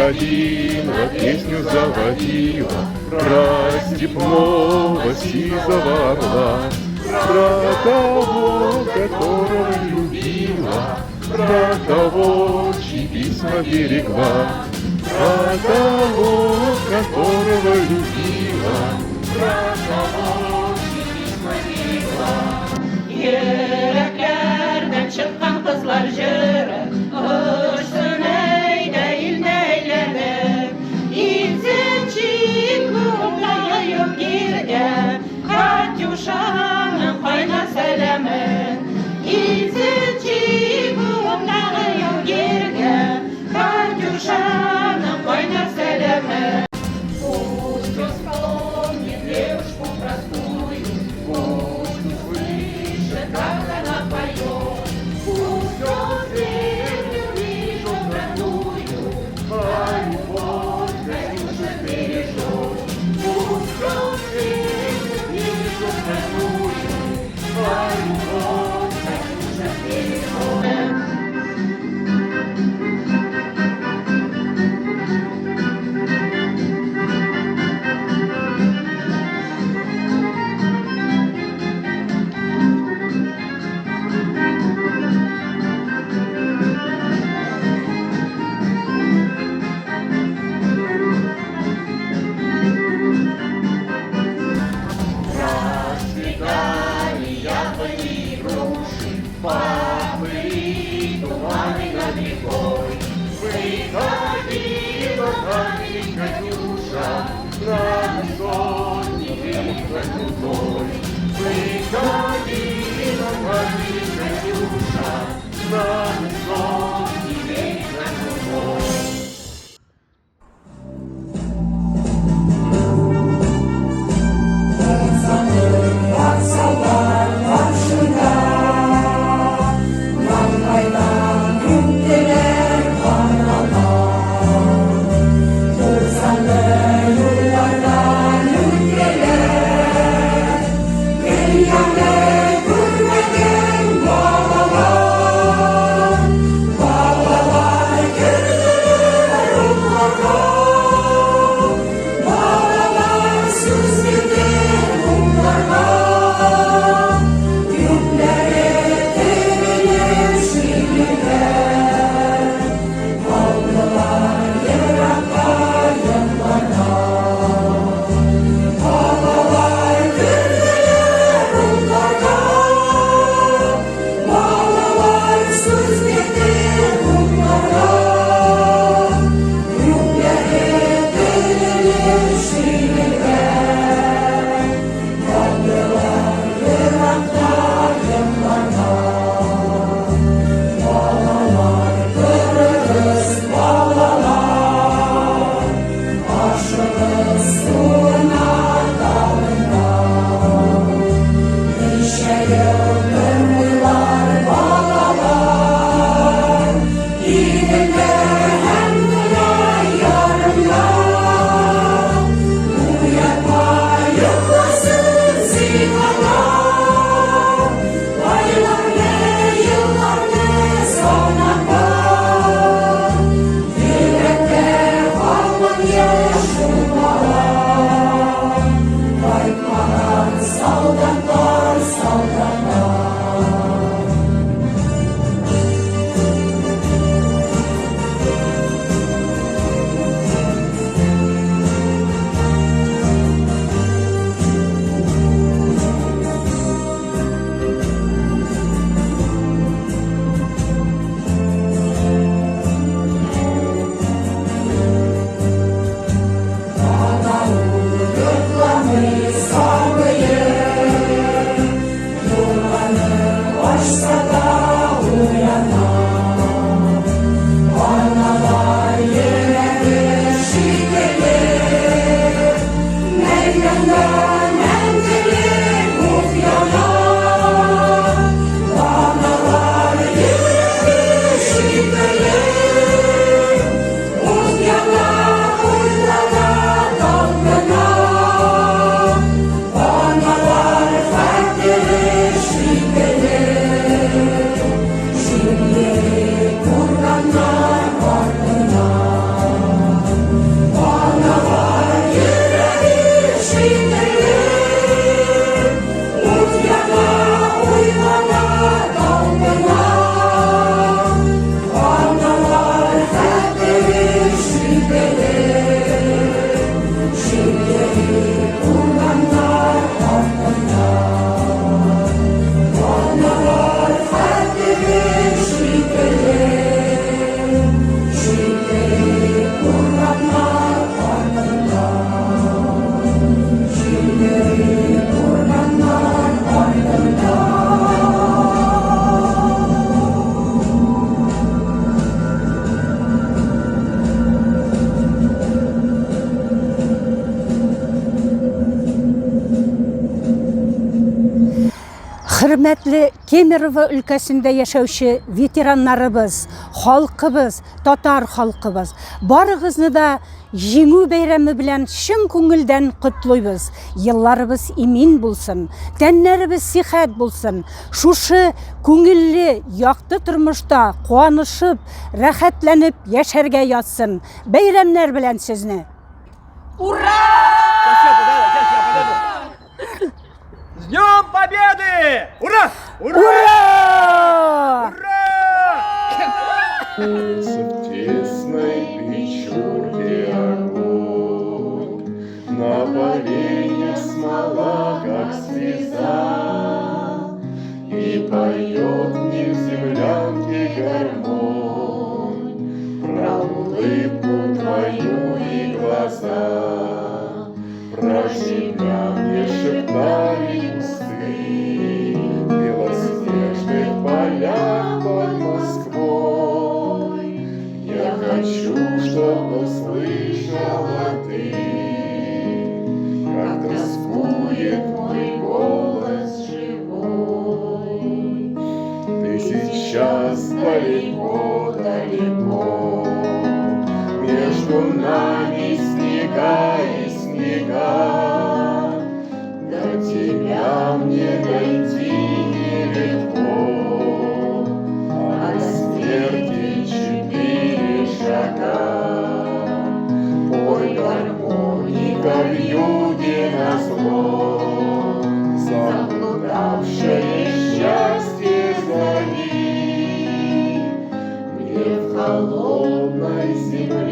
Выходила, песню заводила про степного сизого орла, про того, которого любила, про того, чьи письма берегла, про того, которого любила, про того, чьи письма берегла. Йөрәкләрдән чыккан кызлар җыры Очсын әйдә илне әйләнеп, Илсен чит күктә яугиргә Катюшаның кайнар сәламен. Илсен чит күктә яугиргә Катюшаның кайнар сәламен. Пусть он вспомнит девушку простую, Пусть услышит, как она поет. Пусть он землю бережет родную, а любовь Катюша бережет. Пусть он землю бережет родную, а любовь Катюша бережет. Расцветали яблони и груши, поплыли туманы над рекой. Выходила камень Катюша на высокий берег крутой. Выходила камень Катюша на высокий берег крутой. Хөрмәтле Кемерово өлкәсендә яшәүче ветераннарыбыз, халкыбыз, татар халкыбыз, барыгызны да Җиңү бәйрәме белән чын күңелдән котлыйбыз. Елларыбыз имин булсын, тәннәребез сихәт булсын. Шушы күңелле, якты тормышта куанышып, рәхәтләнеп яшәргә язсын. Бәйрәмнәр белән сезне! Ура! С Днем Победы! Ура! Ура! Ура! Ура! В тесной печурке огонь, На поленьях смола, как слеза, И поет мне в землянке гармонь Про улыбку твою и глаза. Про тебя мне шептали кусты В белоснежных полях под Москвой. Я хочу, чтобы услышала ты, Как тоскует мой голос живой. Ты сейчас далеко-далеко, Между нами снега и снега. До тебя мне дойти нелегко, А до смерти четыре шага. Пой, гармоника, вьюге назло, Заблудавшее счастье зови. Мне в холодной землянке.